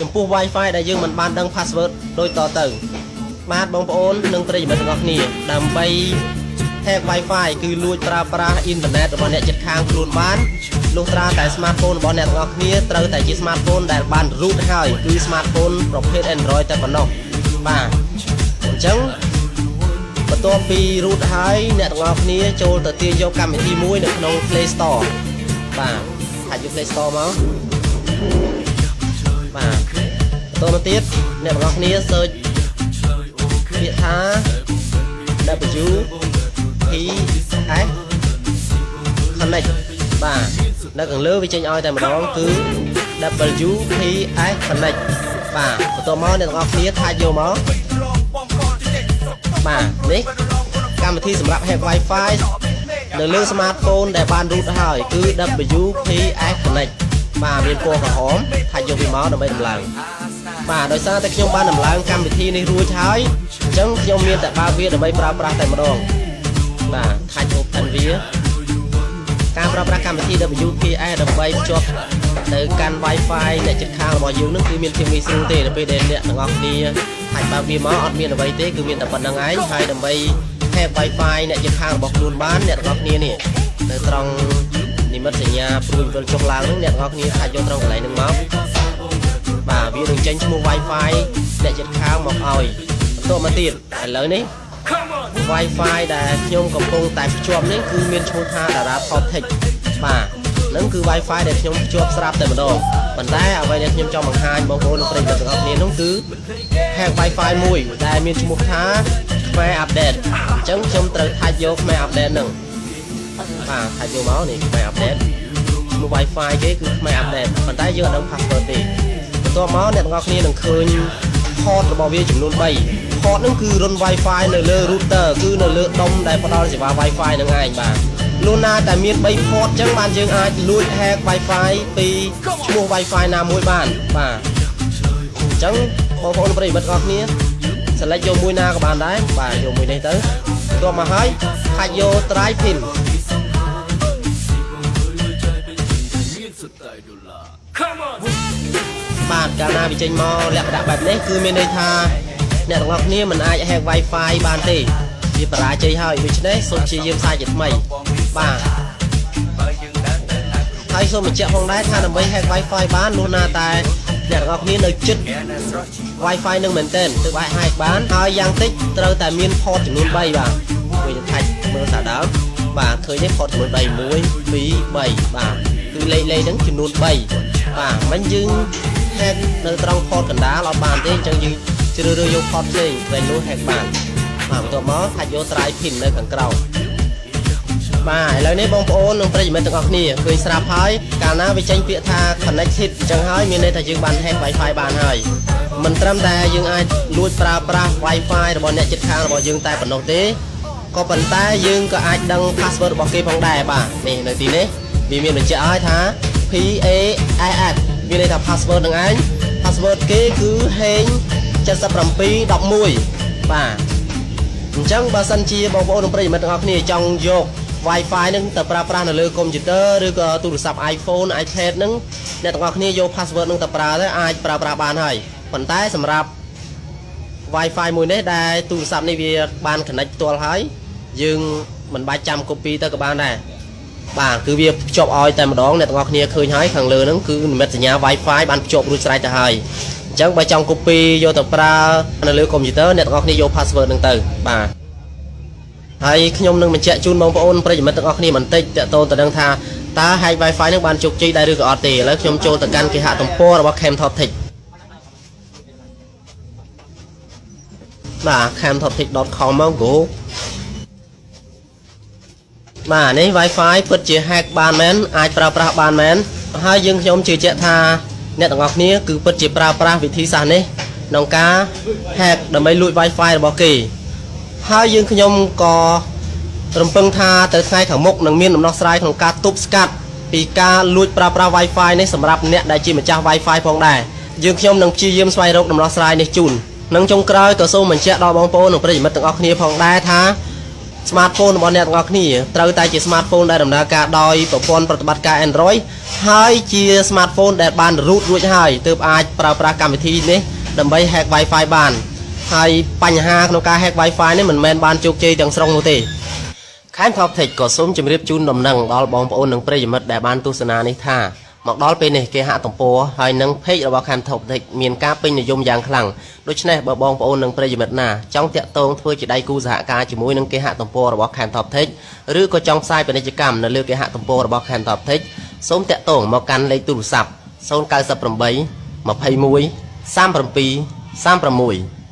ចំពោះ Wi-Fi ដែលយើងមិនបានដឹង password ដូចតទៅ បាទបងប្អូននិងប្រិយមិត្តទាំងអស់គ្នាដើម្បី hack Wi-Fi គឺលួចប្រើប្រាស់អ៊ីនធឺណិតរបស់អ្នកជិតខាងខ្លួនបានលុះត្រាតែ smartphone របស់អ្នកទាំងអស់គ្នាត្រូវតែជា smartphone ដែលបាន root ហើយគឺ smartphone ប្រភេទ Android តែប៉ុណ្ណោះបាទអញ្ចឹងបន្ទាប់ពី root ហើយអ្នកទាំងអស់គ្នាចូលទៅទាញយកកម្មវិធីមួយនៅក្នុង Play Store បាទអាចយក Play Store មកបាទបន្តមកទៀតអ្នកទាំងអស់គ្នា search ពាក្យថា W P S Connect បាទនៅខាងលើវាចេញឲ្យតែម្ដងគឺ W P S Connect បាទបន្ទាប់មកអ្នកទាំងអស់គ្នាថាចយកមកបាទនេះកម្មវិធីសម្រាប់ hack Wi-Fi នៅលើ smartphone ដែលបាន root ហើយគឺ WPS Connect បាទមានពណ៌ក្រហមថាចយកវាមកដើម្បីដំឡើងបាទដោយសារតែខ្ញុំបានដំឡើងកម្មវិធីនេះរួចហើយអញ្ចឹងខ្ញុំមានតែបើកវាដើម្បីប្រើប្រាស់តែម្ដងបាទថាច់ open វាការប្រើប្រាស់កម្មវិធី WPS ដើម្បីភ្ជាប់ទៅកាន់ Wi-Fi អ្នកជិតខាងរបស់យើងនឹងគឺមានភាពងាយស្រួលទេនៅពេលដែលអ្នកទាំងអស់គ្នាអាចបើកវាមកអត់មានអ្វីទេគឺមានតែប៉ុណ្្នឹងឯងហើយដើម្បី hack Wi-Fi អ្នកជិតខាងរបស់ខ្លួនបានអ្នកទាំងអស់គ្នានេះនៅត្រង់និមិត្តសញ្ញាព្រួយវិលចុះឡើងហ្នឹងអ្នកទាំងអស់គ្នាអាចយកត្រង់កន្លែងហ្នឹងមកបាទវានឹងចេញឈ្មោះ Wi-Fi អ្នកជិតខាងមកឲ្យបន្ទាប់មកទៀតឥឡូវនេះ Wi-Fi ដែលខ្ញុំកំពុងតែភ្ជាប់នេះគឺមានឈ្មោះថា Dara Top Tech បាទហ្នឹងគឺ Wi-Fi ដែលខ្ញុំភ្ជាប់ស្រាប់តែម្ដងប៉ុន្តែអ្វីដែលខ្ញុំចង់បង្ហាញបងប្អូននិងប្រិយមិត្តទាំងអស់គ្នានោះគឺ hack Wi-Fi មួយដែលមានឈ្មោះថាខ្មែរ Update អញ្ចឹងខ្ញុំត្រូវថាច់យកខ្មែរ Update ហ្នឹងបាទថាច់យកមកនេះខ្មែរ Update ឈ្មោះ Wi-Fi គេគឺខ្មែរ Update ប៉ុន្តែយើងអត់ដឹង password ទេបន្ទាប់មកអ្នកទាំងអស់គ្នានឹងឃើញ port របស់វាចំនួន3 port ហ្នឹងគឺរុន Wi-Fi នៅលើ router គឺនៅលើដុំដែលផ្ដល់សេវា Wi-Fi ហ្នឹងឯងបាទលុះណាតែមាន3 port អញ្ចឹងបានយើងអាចលួច hack Wi-Fi ពីឈ្មោះ Wi-Fi ណាមួយបានបាទអញ្ចឹងបងប្អូនប្រិយមិត្តទាំងអស់គ្នា select យកមួយណាក៏បានដែរបាទយកមួយនេះទៅបន្ទាប់មកហើយខាច់យក try pin បាទកាលណាវាចេញមកលក្ខណៈបែបនេះគឺមានន័យថាអ្នកទាំងអស់គ្នាមិនអាច hack Wi-Fi បានទេវាបរាជ័យហើយដូច្នេះសូមព្យាយាមសាជាថ្មីបាទហើយសូមបញ្ជាក់ផងដែរថាដើម្បី hack Wi-Fi បានលុះណាតែអ្នកទាំងអស់គ្នានៅជិត Wi-Fi នឹងមែនទែនទើបអាច hack បានហើយយ៉ាងតិចត្រូវតែមាន port ចំនួន3បាទវិញថាច់មើលសារដើមបាទឃើញទេ port ចំនួន3 1 2 3បាទគឺលេខលេខហ្នឹងចំនួន3បាទមិញយើង hack នៅត្រង់ port កណ្ដាលអត់បានទេអញ្ចឹងយើងជ្រើសរើសយក port ផ្សេងតែនោះ hack បានបាទបន្ទាប់មកថាច់យក try pin នៅខាងក្រោមបាទឥឡូវនេះបងប្អូននិងប្រិយមិត្តទាំងអស់គ្នាឃើញស្រាប់ហើយកាលណាវាចេញពាក្យថា connected អញ្ចឹងហើយមានន័យថាយើងបាន hack Wi-Fi បានហើយមិនត្រឹមតែយើងអាចលួចប្រើប្រាស់ Wi-Fi របស់អ្នកជិតខាងរបស់យើងតែប៉ុណ្ណោះទេក៏ប៉ុន្តែយើងក៏អាចដឹង password របស់គេផងដែរបាទនេះនៅទីនេះវាមានបញ្ជាក់ឲ្យថា P A S S មានន័យថា password នឹងឯង password គេគឺហេង7711បាទអញ្ចឹងបើសិនជាបងប្អូននិងប្រិយមិត្តទាំងអស់គ្នាចង់យក Wi-Fi នឹងទៅប្រើប្រាស់នៅលើកុំព្យូទ័រឬក៏ទូរស័ព្ទ iPhone iPad ហ្នឹងអ្នកទាំងអស់គ្នាយក password នឹងទៅប្រើទៅអាចប្រើប្រាស់បានហើយប៉ុន្តែសម្រាប់ Wi-Fi មួយនេះដែលទូរស័ព្ទនេះវាបាន connect ផ្ទាល់ហើយយើងមិនបាច់ចាំ copy ទៅក៏បានដែរបាទគឺវាភ្ជាប់ឲ្យតែម្ដងអ្នកទាំងអស់គ្នាឃើញហើយខាងលើហ្នឹងគឺនិមិត្តសញ្ញា Wi-Fi បានភ្ជាប់រួចស្រេចទៅហើយអញ្ចឹងបើចង់ copy យកទៅប្រើនៅលើកុំព្យូទ័រអ្នកទាំងអស់គ្នាយក password ហ្នឹងទៅបាទហើយខ្ញុំនឹងបញ្ជាក់ជូនបងប្អូនប្រិយមិត្តទាំងអស់គ្នាបន្តិចតកតូនទៅនឹងថាតើ hack Wi-Fi នឹងបានជោគជ័យដែរឬក៏អត់ទេឥឡូវខ្ញុំចូលទៅកាន់គេហទំព័ររបស់ Cam Top Tech បាទ camtoptech.com មក go បាទនេះ Wi-Fi ពិតជា hack បានមែនអាចប្រើប្រាស់បានមែនហើយយើងខ្ញុំជឿជាក់ថាអ្នកទាំងអស់គ្នាគឺពិតជាប្រើប្រាស់វិធីសាស្ត្រនេះក្នុងការ hack ដើម្បីលួច Wi-Fi របស់គេហើយយើងខ្ញុំក៏រំពឹងថាទៅថ្ងៃខាងមុខនឹងមានដំណោះស្រាយក្នុងការទប់ស្កាត់ពីការលួចប្រើប្រាស់ Wi-Fi នេះសម្រាប់អ្នកដែលជាម្ចាស់ Wi-Fi ផងដែរយើងខ្ញុំនឹងព្យាយាមស្វែងរកដំណោះស្រាយនេះជូននិងចុងក្រោយក៏សូមបញ្ជាក់ដល់បងប្អូននិងប្រិយមិត្តទាំងអស់គ្នាផងដែរថា Smartphone របស់អ្នកទាំងអស់គ្នាត្រូវតែជា smartphone ដែលដំណើរការដោយប្រព័ន្ធប្រតិបត្តិការ Android ហើយជា smartphone ដែលបាន root រួចហើយទើបអាចប្រើប្រាស់កម្មវិធីនេះដើម្បី hack Wi-Fi បានហើយបញ្ហាក្នុងការ hack Wi-Fi នេះមិនមែនបានជោគជ័យទាំងស្រុងនោះទេ ខែម Top Tech ក៏សូមជម្រាបជូនដំណឹងដល់បងប្អូននិងប្រិយមិត្តដែលបានទស្សនានេះថាមកដល់ពេលនេះគេហទំព័រហើយនិង page របស់ខែម Top Tech មានការពេញនិយមយ៉ាងខ្លាំងដូច្នេះបើបងប្អូននិងប្រិយមិត្តណាចង់តាក់ទងធ្វើជាដៃគូសហការជាមួយនឹងគេហទំព័ររបស់ខែម Top Tech ឬក៏ចង់ផ្សាយពាណិជ្ជកម្មនៅលើគេហទំព័ររបស់ខែម Top Tech សូមតាក់ទងមកកាន់លេខទូរស័ព្ទ098 21 37 36។